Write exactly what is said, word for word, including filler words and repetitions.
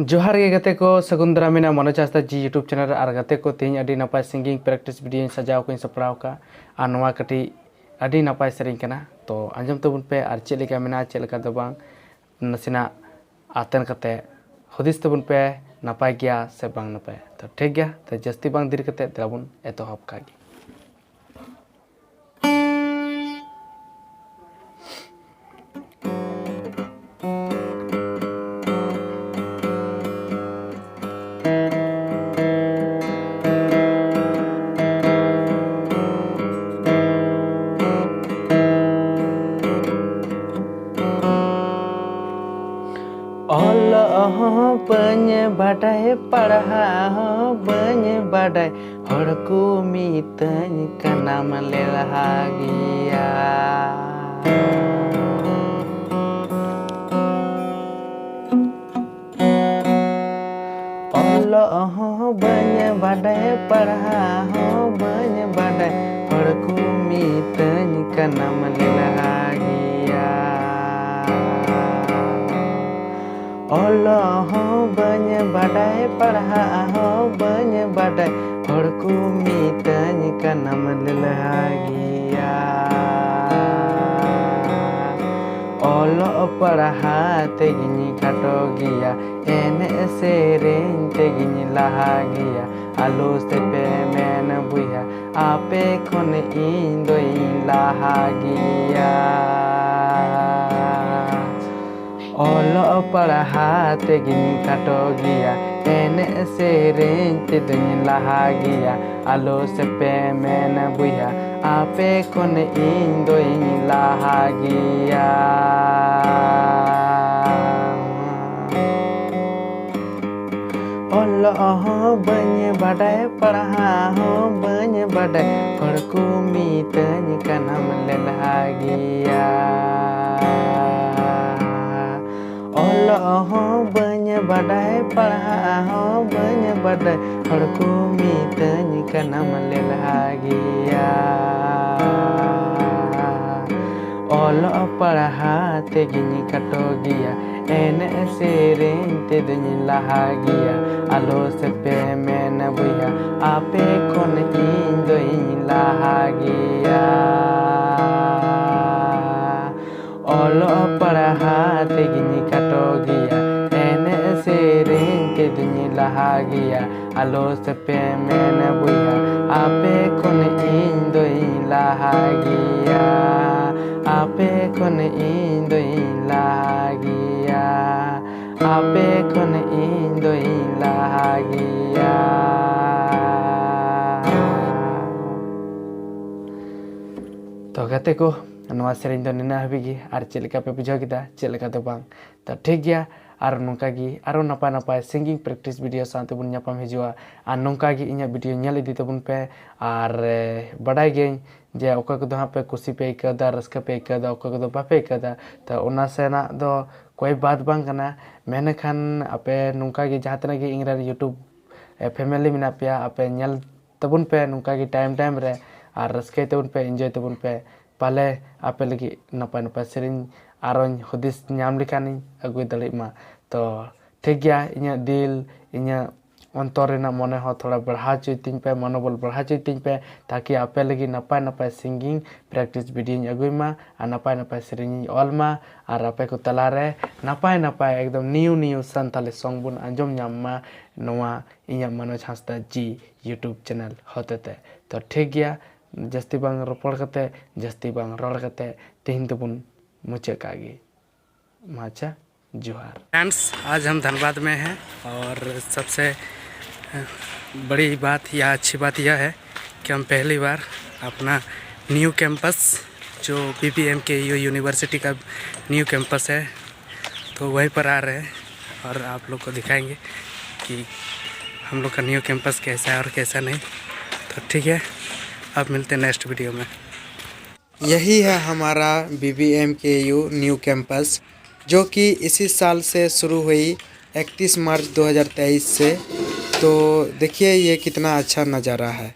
ᱡᱚᱦᱟᱨ ᱜᱮ ᱜᱟᱛᱮ ᱠᱚ, ᱥᱟᱹᱜᱩᱱ ᱫᱟᱨᱟᱢ ᱢᱮᱱᱟᱜᱼᱟ ᱢᱚᱱᱳᱡᱽ ᱦᱟᱸᱥᱫᱟ ᱡᱤ YouTube channel ᱨᱮ᱾ ᱟᱨ ᱜᱟᱛᱮ ᱠᱚ, ᱛᱮᱦᱮᱧ ᱟᱹᱰᱤ ᱱᱟᱯᱟᱭ singing practice video ᱤᱧ ᱥᱟᱡᱟᱣ ᱠᱟᱜ ᱤᱧ ᱥᱟᱯᱲᱟᱣ ᱠᱟᱜᱼᱟ᱾ ᱟᱨ ᱱᱚᱣᱟ ᱠᱟᱹᱴᱤᱡ ᱟᱹᱰᱤ ᱱᱟᱯᱟᱭ ᱥᱮᱨᱮᱧ ᱠᱟᱱᱟ, ᱛᱚ ᱟᱸᱡᱚᱢ ᱛᱟᱵᱚᱱ ᱯᱮ᱾ ᱟᱨ ᱪᱮᱫ ᱞᱮᱠᱟ ᱢᱮᱱᱟᱜᱼᱟ, ᱪᱮᱫ ᱞᱮᱠᱟ ᱫᱚ ᱵᱟᱝ, ᱱᱟᱥᱮᱱᱟᱜ ᱟᱛᱮᱱ ᱠᱟᱛᱮ ᱦᱩᱫᱤᱥ ᱛᱟᱵᱚᱱ ᱯᱮ, ᱱᱟᱯᱟᱭ ᱜᱮᱭᱟ ᱥᱮ ᱵᱟᱝ ᱱᱟᱯᱟᱭ᱾ ᱛᱚ ᱴᱷᱤᱠ ᱜᱮᱭᱟ, ᱛᱚ ᱡᱟᱹᱥᱛᱤ ᱵᱟᱝ ᱫᱮᱨᱤ ᱠᱟᱛᱮ ᱫᱮᱞᱟ ᱵᱚᱱ ᱮᱛᱚᱦᱚᱵ ᱠᱟᱜ ᱜᱮ᱾ ᱚᱞᱚᱜ ᱦᱚᱸ ᱵᱟᱹᱧ ᱵᱟᱰᱟᱭ, ᱯᱟᱲᱦᱟᱜ ᱦᱚᱸ ᱵᱟᱹᱧ ᱵᱟᱰᱟᱭ, ᱦᱚᱲ ᱠᱚ ᱢᱤᱛᱟᱹᱧ ᱠᱟᱱᱟᱢ ᱞᱮᱞᱦᱟ ᱜᱮᱭᱟ᱾ ᱚᱞᱚᱜ ᱦᱚᱸ ᱵᱟᱹᱧ ᱵᱟᱰᱟᱭ, ᱯᱟᱲᱦᱟᱜ ᱦᱚᱸ ᱵᱟᱹᱧ ᱵᱟᱰᱟᱭ, ᱦᱚᱲ ᱠᱚ ᱢᱤᱛᱟᱹᱧ ᱠᱟᱱᱟᱢ ᱞᱮᱞᱦᱟ ᱜᱮᱭᱟ᱾ ᱚᱞᱚᱜ ᱦᱚᱸ ᱵᱟᱹᱧ ᱵᱟᱰᱟᱭ, ᱯᱟᱲᱦᱟᱜ ᱦᱚᱸ ᱵᱟᱹᱧ ᱵᱟᱰᱟᱭ, ᱦᱚᱲ ᱠᱚ ᱢᱤᱛᱟᱹᱧ ᱠᱟᱱᱟᱢ ᱞᱮᱞᱦᱟ ᱜᱮᱭᱟ᱾ ᱚᱞᱚᱜ ᱯᱟᱲᱦᱟᱜ ᱛᱮᱜᱤᱧ ᱠᱷᱟᱴᱚ ᱜᱮᱭᱟ, ᱮᱱᱮᱡ ᱥᱮᱨᱮᱧ ᱛᱮᱜᱤᱧ ᱞᱟᱦᱟ ᱜᱮᱭᱟ᱾ ᱟᱞᱚ ᱥᱮᱯᱮ ᱢᱮᱱ ᱵᱚᱭᱦᱟ, ᱟᱯᱮ ᱠᱷᱚᱱ ᱤᱧ ᱫᱚᱧ ᱞᱟᱦᱟ ᱜᱮᱭᱟ᱾ ᱚᱞᱚᱜ ᱯᱟᱲᱦᱟᱜ ᱛᱮᱜᱤᱧ ᱠᱷᱟᱴᱚ ᱜᱮᱭᱟ, ᱮᱱᱮᱡ ᱥᱮᱨᱮᱧ ᱛᱮᱫᱚᱧ ᱞᱟᱦᱟ ᱜᱮᱭᱟ᱾ ᱟᱞᱚ ᱥᱮᱯᱮ ᱢᱮᱱ ᱵᱚᱭᱦᱟ, ᱟᱯᱮ ᱠᱷᱚᱱ ᱤᱧ ᱫᱚᱧ ᱞᱟᱦᱟ ᱜᱮᱭᱟ᱾ ᱚᱞᱚᱜ ᱦᱚᱸ ᱵᱟᱹᱧ ᱵᱟᱰᱟᱭ, ᱯᱟᱲᱦᱟᱜ ᱦᱚᱸ ᱵᱟᱹᱧ ᱵᱟᱰᱟᱭ, ᱦᱚᱲ ᱠᱚ ᱢᱤᱛᱟᱹᱧ ᱠᱟᱱᱟᱢ ᱞᱮᱞᱦᱟ ᱜᱮᱭᱟ᱾ ᱚᱞᱚᱜ ᱦᱚᱸ ᱵᱟᱹᱧ ᱵᱟᱰᱟᱭ, ᱯᱟᱲᱦᱟᱜ ᱦᱚᱸ ᱵᱟᱹᱧ ᱵᱟᱰᱟᱭ, ᱦᱚᱲ ᱠᱚ ᱢᱤᱛᱟᱹᱧ ᱠᱟᱱᱟᱢ ᱞᱮᱞᱦᱟ ᱜᱮᱭᱟ᱾ ᱚᱞᱚᱜ ᱯᱟᱲᱦᱟᱜ ᱛᱮᱜᱤᱧ ᱠᱷᱟᱴᱚ ᱜᱮᱭᱟ, ᱮᱱᱮᱡ ᱥᱮᱨᱮᱧ ᱛᱮᱫᱚᱧ ᱞᱟᱦᱟ ᱜᱮᱭᱟ, ᱟᱞᱚ ᱥᱮᱯᱮ ᱢᱮᱱ ᱵᱚᱭᱦᱟ, ᱟᱯᱮ ᱠᱷᱚᱱ ᱤᱧ ᱫᱚᱧ ᱞᱟᱦᱟ ᱜᱮᱭᱟ᱾ ᱚᱞᱚᱜ ᱯᱟᱲᱦᱟᱣ ᱛᱮᱜᱮᱧ ᱠᱷᱟᱴᱚ ᱜᱮᱭᱟ, ᱮᱱᱮᱡ ᱥᱮᱨᱮᱧ ᱛᱮᱫᱚᱧ ᱞᱟᱦᱟ ᱜᱮᱭᱟ, ᱟᱞᱚ ᱥᱮᱯᱮ ᱢᱮᱱ ᱵᱚᱭᱦᱟ, ᱟᱯᱮ ᱠᱷᱚᱱ ᱤᱧ ᱫᱚᱧ ᱞᱟᱦᱟ ᱜᱮᱭᱟ, ᱟᱯᱮ ᱠᱷᱚᱱ ᱤᱧ ᱫᱚᱧ ᱞᱟᱦᱟ ᱜᱮᱭᱟ, ᱟᱯᱮ ᱠᱷᱚᱱ ᱤᱧ ᱫᱚᱧ ᱞᱟᱦᱟ ᱜᱮᱭᱟ᱾ ᱛᱚ ᱜᱟᱛᱮ ᱠᱚ, ᱱᱚᱣᱟ ᱥᱮᱨᱮᱧ ᱫᱚ ᱱᱤᱱᱟᱹᱜ ᱦᱟᱹᱵᱤᱡ ᱜᱮ᱾ ᱟᱨ ᱪᱮᱫ ᱞᱮᱠᱟ ᱯᱮ ᱵᱩᱡᱷᱟᱹᱣ ᱠᱮᱫᱟ, ᱪᱮᱫ ᱞᱮᱠᱟ ᱫᱚ ᱵᱟᱝ? ᱛᱚ ᱴᱷᱤᱠ ᱜᱮᱭᱟ, ᱟᱨ ᱱᱚᱝᱠᱟ ᱜᱮ ᱟᱨᱚ ᱱᱟᱯᱟᱭ ᱱᱟᱯᱟᱭ singing practice video ᱥᱟᱶ ᱛᱮᱵᱚᱱ ᱧᱟᱯᱟᱢ ᱦᱤᱡᱩᱜᱼᱟ᱾ ᱟᱨ ᱱᱚᱝᱠᱟ ᱜᱮ ᱤᱧᱟᱹᱜ video ᱧᱮᱞ ᱤᱫᱤ ᱛᱟᱵᱚᱱ ᱯᱮ᱾ ᱟᱨ ᱮ, ᱵᱟᱰᱟᱭ ᱜᱤᱭᱟᱹᱧ ᱡᱮ ᱚᱠᱚᱭ ᱠᱚᱫᱚ ᱦᱟᱸᱜ ᱯᱮ ᱠᱩᱥᱤ ᱯᱮ ᱟᱹᱭᱠᱟᱹᱣ ᱮᱫᱟ, ᱨᱟᱹᱥᱠᱟᱹ ᱯᱮ ᱟᱹᱭᱠᱟᱹᱣ ᱮᱫᱟ, ᱚᱠᱚᱭ ᱠᱚᱫᱚ ᱵᱟᱯᱮ ᱟᱹᱭᱠᱟᱹᱣ ᱮᱫᱟ᱾ ᱛᱚ ᱚᱱᱟ ᱥᱮᱱᱟᱜ ᱫᱚ ᱠᱚᱭ ᱵᱟᱛ ᱵᱟᱝ ᱠᱟᱱᱟ, ᱢᱮᱱᱠᱷᱟᱱ ᱟᱯᱮ ᱱᱚᱝᱠᱟ ᱜᱮ ᱡᱟᱦᱟᱸ ᱛᱤᱱᱟᱹᱜ ᱜᱮ ᱤᱧ ᱨᱮᱱ YouTube family ᱢᱮᱱᱟᱜ ᱯᱮᱭᱟ, ᱟᱯᱮ ᱧᱮᱞ ᱛᱟᱵᱚᱱ ᱯᱮ ᱱᱚᱝᱠᱟ ᱜᱮ time time ᱨᱮ, ᱟᱨ ᱨᱟᱹᱥᱠᱟᱹᱭ ᱛᱟᱵᱚᱱ ᱯᱮ, enjoy ᱛᱟᱵᱚᱱ ᱯᱮ᱾ ᱯᱟᱞᱮ ᱟᱯᱮ ᱞᱟᱹᱜᱤᱫ ᱱᱟᱯᱟᱭ ᱱᱟᱯᱟᱭ ᱥᱮᱨᱮᱧ ᱟᱨᱚᱧ ᱦᱩᱫᱤᱥ ᱧᱟᱢ ᱞᱮᱠᱷᱟᱱᱤᱧ ᱟᱹᱜᱩ ᱫᱟᱲᱮᱭᱟᱜ ᱢᱟ᱾ ᱛᱚ ᱴᱷᱤᱠ ᱜᱮᱭᱟ, ᱤᱧᱟᱹᱜ ᱫᱤᱞ, ᱤᱧᱟᱹᱜ ᱚᱱᱛᱚᱨ ᱨᱮᱱᱟᱜ ᱢᱚᱱᱮ ᱦᱚᱸ ᱛᱷᱚᱲᱟ ᱵᱟᱲᱦᱟᱣ ᱦᱚᱪᱚᱭ ᱛᱤᱧ ᱯᱮ, ᱢᱚᱱᱳᱵᱚᱞ ᱵᱟᱲᱦᱟᱣ ᱦᱚᱪᱚᱭ ᱛᱤᱧ ᱯᱮ, ᱛᱟᱠᱤ ᱟᱯᱮ ᱞᱟᱹᱜᱤᱫ ᱱᱟᱯᱟᱭ ᱱᱟᱯᱟᱭ singing practice videoᱧ ᱟᱹᱜᱩᱭ ᱢᱟ ᱟᱨ ᱱᱟᱯᱟᱭ ᱱᱟᱯᱟᱭ ᱥᱮᱨᱮᱧᱤᱧ ᱚᱞ ᱢᱟ ᱟᱨ ᱟᱯᱮ ᱠᱚ ᱛᱟᱞᱟᱨᱮ ᱱᱟᱯᱟᱭ ᱱᱟᱯᱟᱭ ᱮᱠᱫᱚᱢ new new ᱥᱟᱱᱛᱟᱞᱤ song ᱵᱚᱱ ᱟᱸᱡᱚᱢ ᱧᱟᱢ ᱢᱟ ᱱᱚᱣᱟ ᱤᱧᱟᱹᱜ ᱢᱚᱱᱳᱡᱽ ᱦᱟᱸᱥᱫᱟ ᱡᱤ YouTube channel ᱦᱚᱛᱮᱛᱮ᱾ ᱛᱚ ᱴᱷᱤᱠ ᱜᱮᱭᱟ, ᱡᱟᱹᱥᱛᱤ ᱵᱟᱝ ᱨᱚᱯᱚᱲ ᱠᱟᱛᱮ, ᱡᱟᱹᱥᱛᱤ ᱵᱟᱝ ᱨᱚᱲ ᱠᱟᱛᱮ ᱛᱮᱦᱮᱧ ᱫᱚᱵᱚᱱ ᱢᱩᱪᱟᱹᱫ ᱠᱟᱜ ᱜᱮ᱾ ᱢᱟ ᱟᱪᱪᱷᱟ, ᱡᱚᱦᱟᱨ᱾ Friends, आज हम धनबाद में हैं और सबसे बड़ी बात या अच्छी बात यह है कि हम पहली बार अपना न्यू कैंपस, जो बीबीएमकेयू यूनिवर्सिटी का न्यू कैंपस है, तो वहीं पर आ रहे हैं और आप लोग को दिखाएंगे कि हम लोग का न्यू कैंपस कैसा है और कैसा नहीं। तो ठीक है, अब मिलते हैं नेक्स्ट वीडियो में। यही है हमारा बीबीएमकेयू न्यू कैंपस, जो कि इसी साल से शुरू हुई, इकतीस मार्च दो हज़ार तेईस से। तो देखिए, ये कितना अच्छा नज़ारा है।